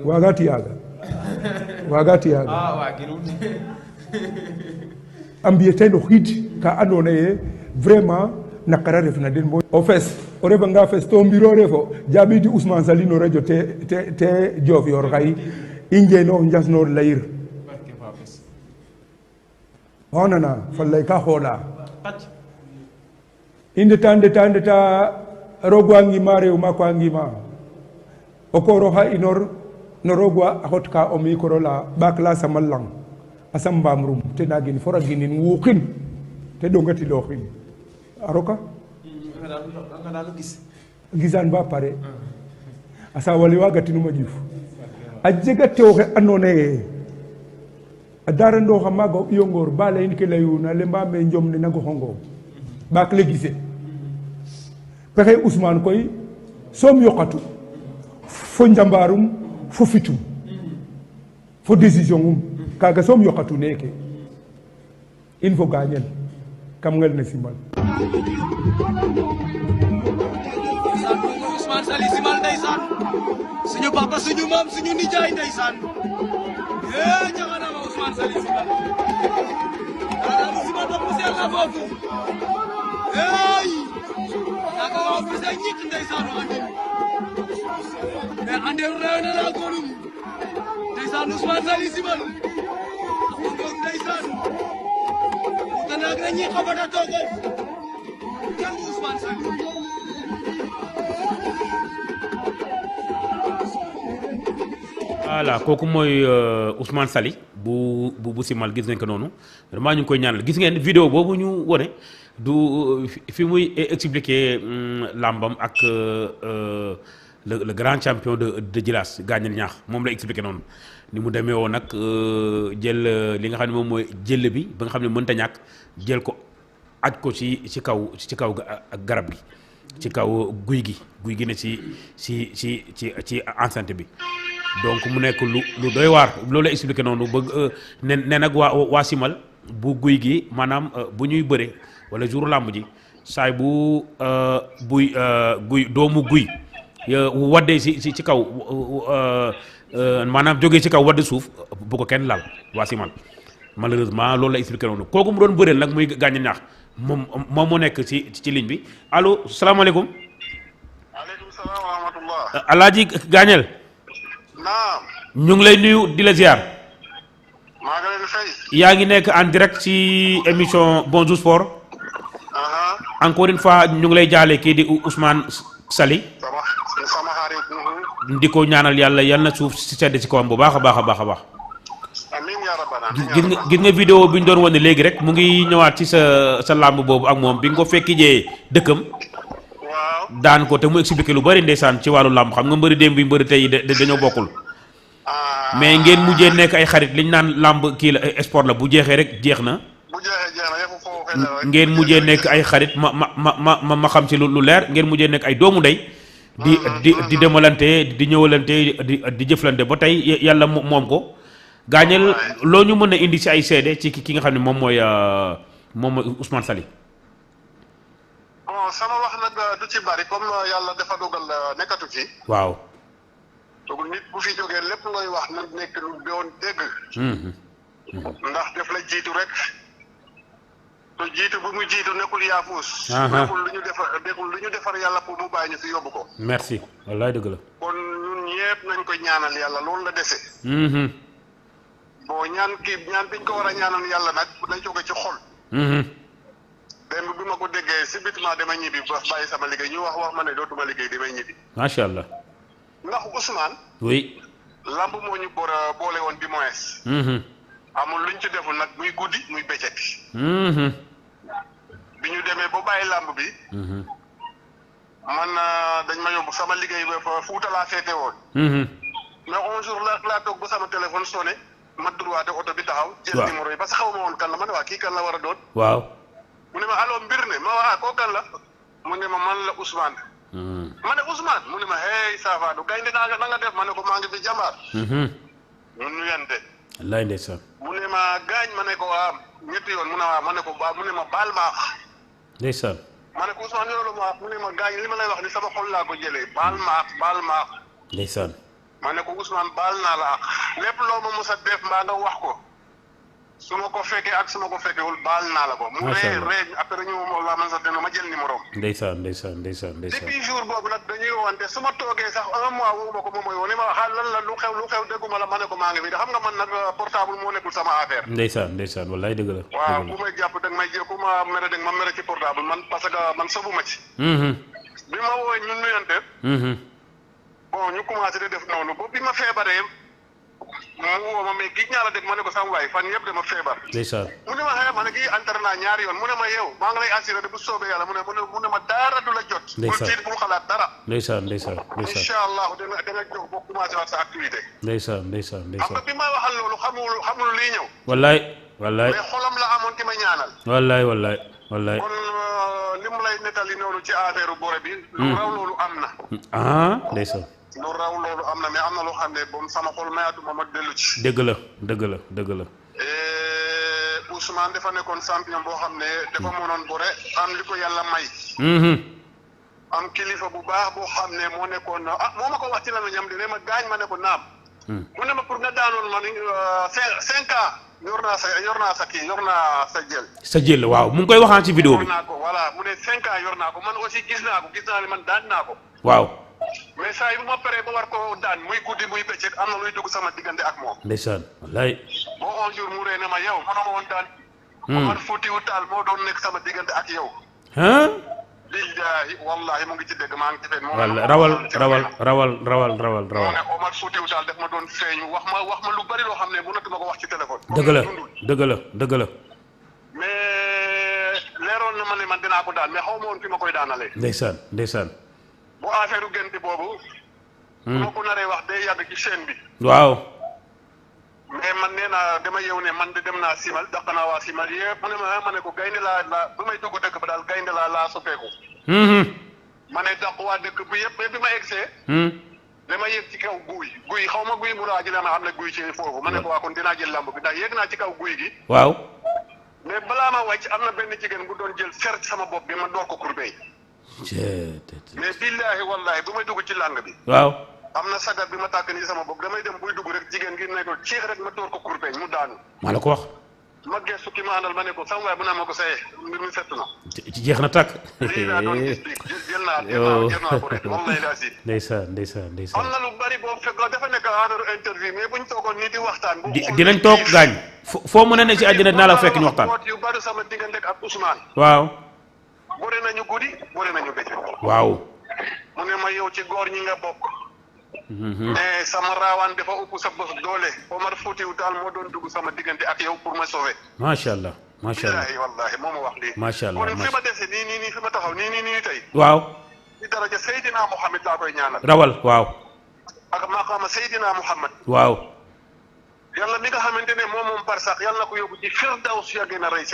wagati yaga ambiye no hit ka andona ye vraiment nakara refna den mo o fes o reba nga fes to mbiro refo jabidi Ousmane Sali no radio te jof yor xay inge no njasno layir onana fallay ka xola inde ta rogwangi mare o makwangi ma o koro ha inor no rogwa hot ka o mikoro la bakla samallang asam bamrum te nagin fora ginin wukin te dongati loxin aroka gisan ba pare asa wali wagati numa jif ajega tewxe anone adara ndo xamago yongor bala in ke layuna le mbame njom ne nago xongo bak le gise pexe Ousmane koy som yokatu fo njambarum fo fitum fo décision kaga som yokatu neke il faut gagner kam ngel ne simbal Ousmane Sali simal ndeysaan suñu papa suñu mam suñu nijaay ndeysaan jaxana ma Ousmane Sali simal ala simal ba poussé la fofu naka wa poussé ñik ndeysaan ande rew na la ko ndeysaan Ousmane Sali simal ndeysaan dana ak ñi xabata togo kan Ousmane Sali voilà kooku mooy Ousmane Sali bu simal gis ngeen ko noonu vraiment ñu ngi koy ñaanal gis ngeen vidéo boobu ñu wone du fi muy expliquer làmbam ak le grand champion de Djilass Gagné Ñaax moom la expliqué noonu ni mu demee woon nag jël li nga xam ne moom mooy jël bi ba nga xam ne mënta ñàkk jël ko aj ko ci kaw ak garab gi ci kaw guy gi ne ci enceinte bi donc mu nekk lu doy waar loolu la expliqué noonu ba ne nag waa simal bu guy gi maanaam bu ñuy bëre wala jour làmb ji saay bu guy doomu guy waddee ci kaw maanaam jógee ci kaw wadd suuf bu ko kenn laal waa simal malheureusement loolu la expliqué noonu kooku mu doon bëreel nag muy Gagné Ñaax moom moo nekk ci ligne bi allo salaamaaleykum. aleykum salaam wa rahmatullah. Alaaji Gagnel. naam. ñu ngi lay nuyu di la ziar. maa ngi leen di fay. yaa ngi nekk en direct ci émission Bonjour Sport. encore une fois ñu ngi lay jaale kii di Ousmane Sali. sama xarit. di ko ñaanal yal na suuf si sedd ci kawam bu baax a baax. amiin yaa rabbana. gis nga vidéo bi ñu doon wane léegi rek mu ngi ñëwaat ci sa làmb boobu ak moom bi nga ko fekki jee dëkkam. waaw daan ko te mu expliqué lu bari ndeysaan ci wàllu làmb xam nga mbëri démb bi mbëri tey dañoo bokkul. mais ngeen mujjee nekk ay xarit liñ naan làmb kii la sport la bu jeexee rek jeex na. bu jeexee na yëpp foofu xëy na rek. ngeen mujjee nekk ay xarit ma xam ci lu leer ngeen mujjee nekk ay doomu ndey. di demalante di ñëwalante di jëflante ba tey yàlla moom ko. Gagnel loo ñu mën a indi ci ay seede ci ki nga xam ne moom mooy Ousmane Sali. bon sama wax nag du ci bari comme yàlla dafa dogal nekkatu fi. waaw. donc nit bu fi jógee lépp looy wax na nekk lu doon dégg. ndax def la jiitu rek. te jiitu bu mu jiitu nekkul yaafuus. nekkul lu ñu defar yàlla pour mu bàyyi ñu fi yóbbu ko. merci wallaay dëgg la. kon ñun ñëpp nañ ko ñaanal yàlla loolu la dese. bon ñaan biñ ko war a ñaanal yàlla nag nañ jóge ci xol. démb bi ma ko déggee subitement dama ñibbi ba bàyyi sama liggéey ñu wax ma ne dootuma liggéey damay ñibbi. macha allah. ndax Ousmane. oui. lamb moo ñu boole woon di moins. amul luñ ci deful nag muy guddi muy bëccëg. bi ñu demee ba bàyyi lamb bi. man dañ ma yóbbu sama liggéey ba Fuuta laa féete woon. mais un jour laa toog ba sama téléphone sonné. ma droité oto bi taxaw. jël numéro yi parce que xaw ma woon kan la ma ne waa kii kan la war a doon. waaw. mu ne ma allo mbir ne ma waa koo kan la. mu ne ma man la Ousmane. ma ne Ousmane mu ne ma hey ça va du gaynde na nga def ma ne ko maa ngi fi jàmbaar. ñun ñu yente. wallaay ndeysaan. mu ne ma gaañ ma ne ko waa ñetti yoon mu ne waa ma ne ko ba mu ne ma baal maax. ndeysaan. ma ne ko Ousmane loolu ma wax mu ne ma gaañ li ma lay wax ni sama xol laa ko jëlee baal maax. ndeysaan. ma ne ko Ousmane baal naa la ak lépp loo ma mos a def mbaa nga wax ko su ma ko fekkee ak su ma ko fekkewul baal naa la ko. mu ree après ñu moom la man sax dina ma jël numéro am. ndeysaan. depuis jour boobu nag dañuy wante su ma toogee sax un mois woo ma ko moom mooy woo ne ma xaal lan la lu xew dégguma la ma ne ko maa ngi fi de xam nga man nag portable moo nekkul sama affaire. ndeysaan wallaay dëgg la. waaw bu may jàpp dag may jël ku ma mere dag ma mere ci portable man parce que man sobuma ci. bi ma woowee ñu nuyante. bon ñu commencé di def noonu ba bi ma feebaree mu woo ma mais gis naa la dégg ma ne ko sama waay fan yëpp dama feebar. ndeysaan. mu ne ma xëy ma ne kii entraîné naa ñaari yoon mu ne ma yow maa ngi lay assuré de bu soobee yàlla mu ne ma dara du la jot. ndeysaan bul tiit bul xalaat dara. ndeysaan. incha allah dana jox boo commencé waat sa activité. ndeysaan. xam nga bi may waxal loolu xamul lii ñëw. wallaay. mais xolam la amoon ki ma ñaanal. wallaay. kon li mu lay nettali noonu ci affaire bore bi. lu raw loolu am na. ndeysaan. lu raw loolu am na mais am na loo xam ne boobu sama xol mayatuma ma dellu ci. dëgg la. Ousmane dafa nekkoon champion boo xam ne dafa mënoon bore am li ko yàlla may. am kilifa bu baax boo xam ne moo nekkoon moo ma ko wax ci la ñam di ne ma gaañ ma ne ko naam. mu ne ma pour nga daanoon ma ni 5 ans yor naa sa jël. sa jël waaw mu ngi koy waxaan ci vidéo bi. yor naa ko voilà mu ne 5 ans yor naa ko man aussi gis naa ne man daan naa ko. waaw. mais saa yi bu ma paree ba war ko daan muy guddi muy bëccëg am na luy dugg sama diggante ak moom. ndeysaan wallaay. boo un jour mu ree ne ma yow mënoo ma woon daan. Omar Foutiyou Tall moo doon nekk sama diggante ak yow. billahi wallahi mu ngi ci dégg maa ngi ci fekk. rawal. moo ne Omar Foutiyou Tall def ma doon feeñu wax ma lu bari loo xam ne mënatuma ko wax ci téléphone. dëgg la. mais leeroon na ma ne man dinaa ko daan mais xaw ma woon fi ma koy daanalee. ndeysaan. bu affaire u gént boobu. moo ko naree wax day yàgg ci chaîne bi. waaw. mais man nee naa dama yew ne man de dem naa Simal daq naa waa Simal yëpp mu ne ma ne ko gaynde laa bu may dugg dëkk ba daal gaynde laa soppeeku. ma ne daq waa dëkk bi yëpp mais bi ma egsee. dama yëg ci kaw guy xaw ma guy mu raaj la ma xam ne guy ci foofu ma ne ko waa kon dinaa jël lamb bi ndax yëg naa ci kaw guy gi. waaw. mais balaa ma wàcc am na benn jigéen bu doon jël fer sama bopp bi ma door ko kurbey. mais billahi wallahi bu may dugg ci làng bi. waaw. am na sagar bi ma tàkk nii sama bopp damay dem buy dugg rek jigéen gi ne ko ciix rek ma door ko kurpeñ mu daanu. maa la ko wax. ma gestu ki ma àndal ma ne ko sama waay bu naa ma ko saye mbir mi fett na. jeex na tàkk. lii laa doon gis jël naa ko rek wallahi laa si. ndeysaan. am na lu bari boo fekk dafa nekk affaire interview mais buñ toogoon nii di waxtaan. dinañ toog gaañ. foo mën a ne ci àddina dinaa la fekk ñu waxtaan. yu bari sama diggante ak Ousmane. waaw. boole nañu guddi boole nañu bëccëg. waaw. mu ne ma yow ci góor ñi nga bokk. mais sama raawaan dafa ëpp sa bos doole Omar Foutiyou Tall moo doon dugg sama diggante ak yow pour ma sauver. macha allah. wallahi moo ma wax lii. macha allah kon fi ma dese nii fi ma taxaw nii tey. waaw. ci daraja Seydina Mohamed laa koy ñaanal. rawal waaw. ak maqaama Seydina Mohamed. waaw. yàlla mi nga xamante ne moom par sax yàlla na ko yóbbu ci firdaws ya gën a rëy.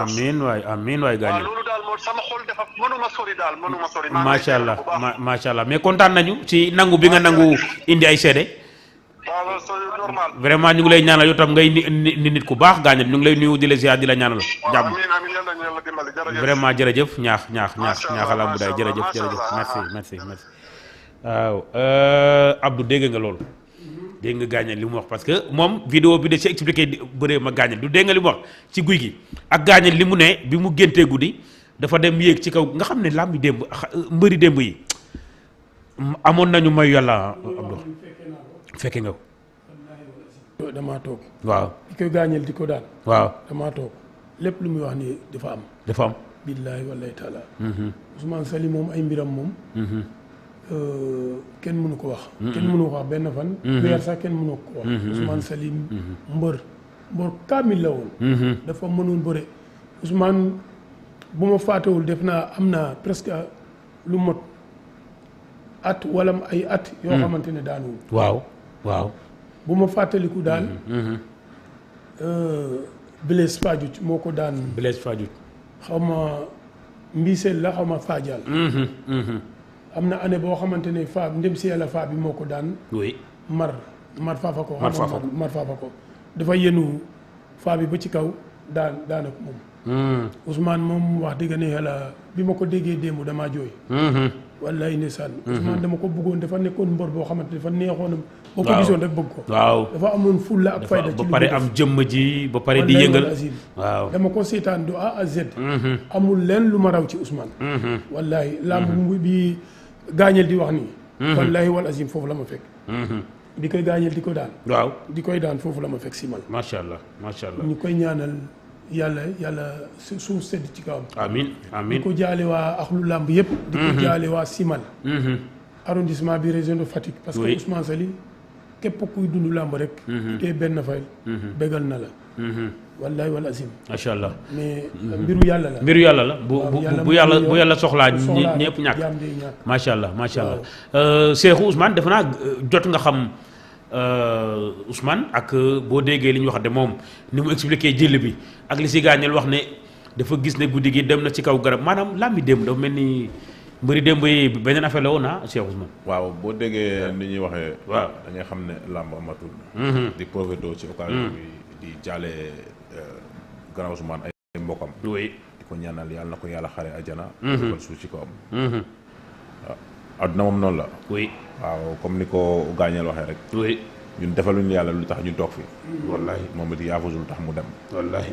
amiin waay gaañ. waaw loolu daal moo sama xol dafa mënuma sori. macha allah mais kontaan nañu ci nangu bi nga nangu indi ay seede. waaw c'est normal. vraiment ñu ngi lay ñaanal yow tam ngay ni nit ku baax gaañal ñu ngi lay nuyu di la ziar di la ñaanal. jàmm amiin yàlla ñu yàlla dimbali jërëjëf. vraiment jërëjëf ñaaxala mu day jërëjëf merci. waaw Abdou dégg nga loolu. dégg nga gaañal li mu wax parce que moom vidéo bi da ci expliqué bëree ma gaañal du dégg nga li mu wax ci guy gi ak gaañal li mu ne bi mu géntee guddi dafa dem yéeg ci kaw nga xam ne làmbi démb mbëri démb yi amoon nañu may yàlla Abdou fekke nga ko. damaa toog. waaw di ko gaañal di ko daan. waaw damaa toog lépp lu muy wax ni dafa am. billaahi wallaahi taala. Ousmane Saly moom ay mbiram moom. kenn mënu ko wax. kenn mënu ko wax benn fan. weer sax kenn mënu ko wax. Ousmane Saly mbër kaamil la woon. dafa mënul bëre. Ousmane bu ma faatewul def naa am naa presque lu mot at wala ay at. yoo xamante ne daanuwul. waaw. bu ma fàttaliku daal. Blaise Fadiouth moo ko daan. Blaise Fadiouth. xaw ma Mbisel la xaw ma Fadial. am na année boo xamante ne ndem si yàlla bi moo ko daan. oui mar faafa ko. mar faafa ko dafa yenu bi ba ci kaw daan ak moom. Ousmane moom wax dëgg ne yàlla bi ma ko déggee démb damaa jooy. wallaay ndeysaan. Ousmane dama ko bëggoon dafa nekkoon mbër boo xamante dafa neexoon boo ko gisoon rek bëgg ko. waaw dafa amoon fulla ak fayda. ci ba pare am jëmm ji ba pare di yëngal. waaw dama ko seetaan du A à Z. amul leen lu ma raw ci Ousmane. wallaay lamb bi gaañeel di wax nii. wallahi wal azim foofu la ma fekk. di koy gaañeel di ko daan. waaw di koy daan foofu la ma fekk si man. macha allah macha allah. ñu koy ñaanal yàlla suuf sedd ci kawam. amiin amiin di ko jaale waa axlu làmb yëpp. di ko jaale waa Simal. arrondissement bi région de Fatick. parce que Ousmane Sali képp kuy dund làmb rek. te benn fay. bégal na la. wallahi wal azim. macha allah mais mbiru yàlla la. mbiru yàlla la bu yàlla soxlaa ñëpp ñàkk. macha allah macha allah. Cheikhou Ousmane defe naa jot nga xam Ousmane ak boo déggee li ñu wax de moom ni mu expliqué jël bi ak li si gaañal wax ne dafa gis ne guddi gi dem na ci kaw garab maanaam làmbi démb dafa mel ni mbëri démb yi beneen affaire la woon ah Cheikh Ousmane. waaw boo déggee ni ñuy waxee. waaw da ngay xam ne làmb amatul. di profité ci occasion bi di jaale grand Ousmane ay mbokkam. oui di ko ñaanal yàlla na ko yàlla xare àjjana. defal suuf ci kawam. waaw adduna moom noonu la. oui waaw comme ni ko gaañeel waxee rek. oui ñun defaluñu yàlla lu tax ñu toog fi. wallahi moom it yaafusul lu tax mu dem. wallahi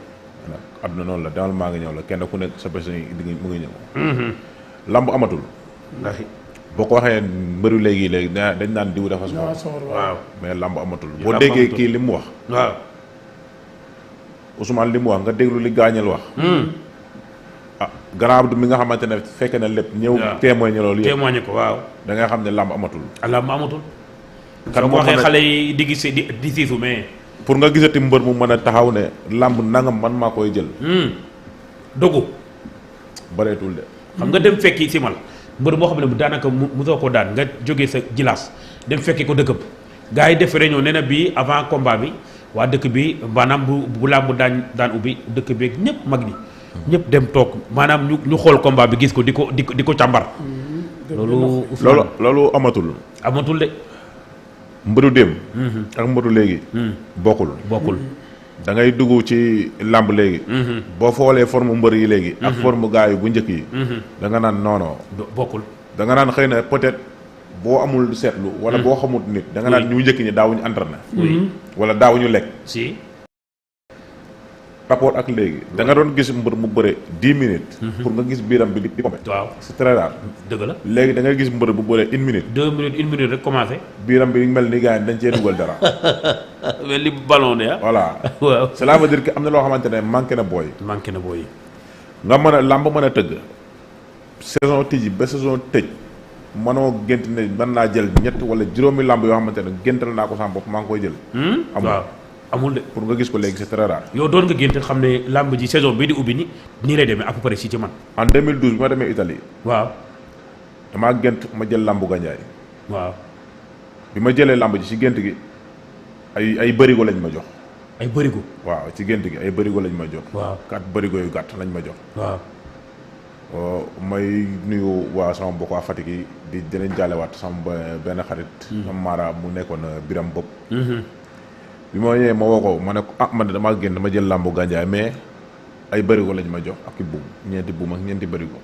nag adduna noonu la demal maa ngi ñëw la kenn ku nekk sa bés mu ngi ñëw. lamb amatul. wallahi boo ko waxee mbëru léegi dañ naan diw dafa soxor. waaw mais lamb amatul. boo déggee kii li mu wax. waaw Ousmane li mu wax nga déglu li gaañal wax. ah grand Abdou mi nga xamante ne fekk na lépp. ñëw témoigné loolu yëpp témoigné ko waaw. da ngay xam ne lamb amatul. làmb amatul. kan soo ko moo waxee xam ne xale yi di gis di siisu mais. pour nga gisati mbër mu mën a taxaw ne lamb nangam man maa koy jël. dogu. bareetul de. xam nga dem fekki simal mbër moo xam ne bu daanaka mu soo ko daan nga jógee sa jilaas dem fekki ko dëkkam gars yi def réunion nee na bii avant combat bi waa dëkk bi maanaam bu làmb daan ubbi dëkk beeg ñëpp mag ñi ñëpp dem toog maanaam ñu xool combat bi gis ko di ko càmbar. loolu amatul. amatul de. mbëru démb. ak mbëru léegi. bokkul. da ngay dugg ci làmb léegi. boo foolee forme mbër yi léegi. ak forme gars yi bu njëkk yi. da nga naan non bokkul. da nga naan xëy na peut-être boo amul seetlu. wala boo xamut nit. da nga naan ñu njëkk ñi daawuñu entraîné. wala daawuñu lekk. si. rapport ak léegi. da nga doon gis mbër mu bëre 10 minutes. pour nga gis biiram bi di pompe. waaw c'est très rare. dëgg la. léegi da ngay gis mbër bu bëre 1 minute. 2 minutes 1 minute rek commencé. biiram bi mel ni gars yi dañ cee dugal dara. mel ni ballon de ah. voilà. waaw cela veut dire que am na loo xamante ne manqué na booy. manqué na booy. nga mën a làmb mën a tëgg. saison tijji ba saison tëj. mënoo gént ne mën naa jël ñett wala juróomi làmb yoo xamante ne géntal naa ko sama bopp maa ngi koy jël. amul waaw amul de. pour nga gis ko léegi c'est très rare. yow doon nga gént xam ne làmb ji saison bii di ubbi nii lay demee à peu près si ci man. en 2012 bi ma demee Italie. waaw. damaa gént ma jël làmbu Gandiaye. waaw. bi ma jëlee làmb ji ci gént gi ay bërigo lañ ma jox. ay bërigo. waaw ci gént gi ay bërigo lañ ma jox. waaw 4 bërigo yu gàtt lañ ma jox. waaw. may nuyu waa sama mbokk waa Fatick yi di dinañ jàllewaat sama benn xarit. sama maara mu nekkoon Biram Bopp. bi ma ñëwee ma woo ko ma ne ko man de damaa génn dama jël làmbu Gandiaye mais ay bërigo lañ ma jox ak i buum ñeenti buum ak ñeenti bërigo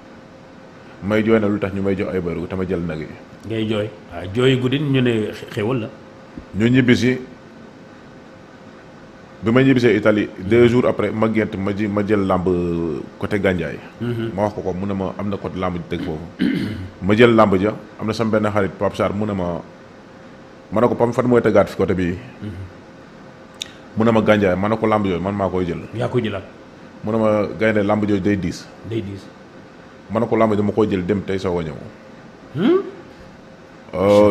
may jooy na lu tax ñu may jox ay bërigo te ma jël nag yi. ngay jooy waaw jooy guddi ñu ne xéwal la. ñu ñibbisi bi ma ñibbisee Italie 2 jours après ma gént ma jël làmb côté Gandiaye. ma wax ko mu ne ma am na côté làmb ji tëgg foofu. ma jël làmb ja am na sama benn xarit Pape Sarr mu ne ma ne ko Pam fan mooy tëggaat fi côté bii. mu ne ma Gandiaye ma ne ko làmb jooju man maa koy jël. yaa koy jëlaat. mu ne ma gaynde làmb jooju day diis. day diis. ma ne ko làmb dama koy jël dem tey soog a ñëw.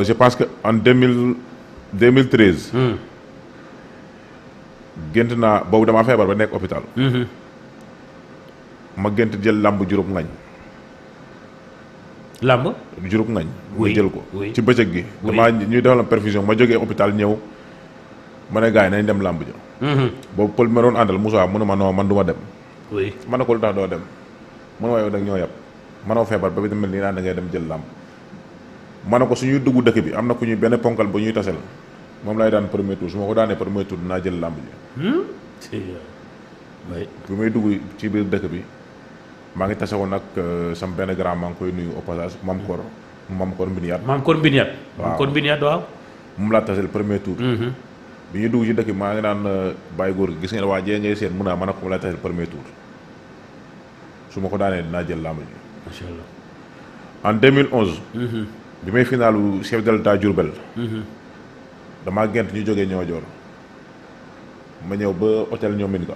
je pense que en 2013. gént naa boobu damaa feebar ba nekk hôpital. ma gént jël làmb juróom ngañ. làmb. juróom ngañ. ma jël ko ci bëccëg gi. oui damaa ñuy defal perfusion ma jógee hôpital ñëw. ma ne gars yi nañ dem làmb ja. boobu pël ma doon àndal Moussa mu ne ma non man du ma dem. oui ma ne ko lu tax doo dem. mu ne ma yow nag ñoo yab. manoo feebar ba bi mel nii naan da ngay dem jël làmb. ma ne ko suñuy dugg dëkk bi am na ku ñuy benn ponkal ba ñuy tasel moom lay daan premier tour su ma ko daanee premier tour dinaa jël làmb ji. bi may dugg ci biir dëkk bi maa ngi tase woon nag sam benn grand maa ngi koy nuyu au passage Mam Kor Mam Kor Mbiniat. Maam Kor Mbiniat. Waaw. Maam Kor Mbiniat waaw. moom laa tasel premier tour. bi ñu dugg ci dëkk bi maa ngi naan bàyyi góor gi gis ngeen waa jee ngay seen mun naa mën a ko laa tasel premier tour su ma ko daanee dinaa jël làmb ji. macha allah. en 2011. bi may finaalu chef de l'État Diourbel. damaa gent ñu jógee Niodior ma ñëw ba hôtel Ñoomin ka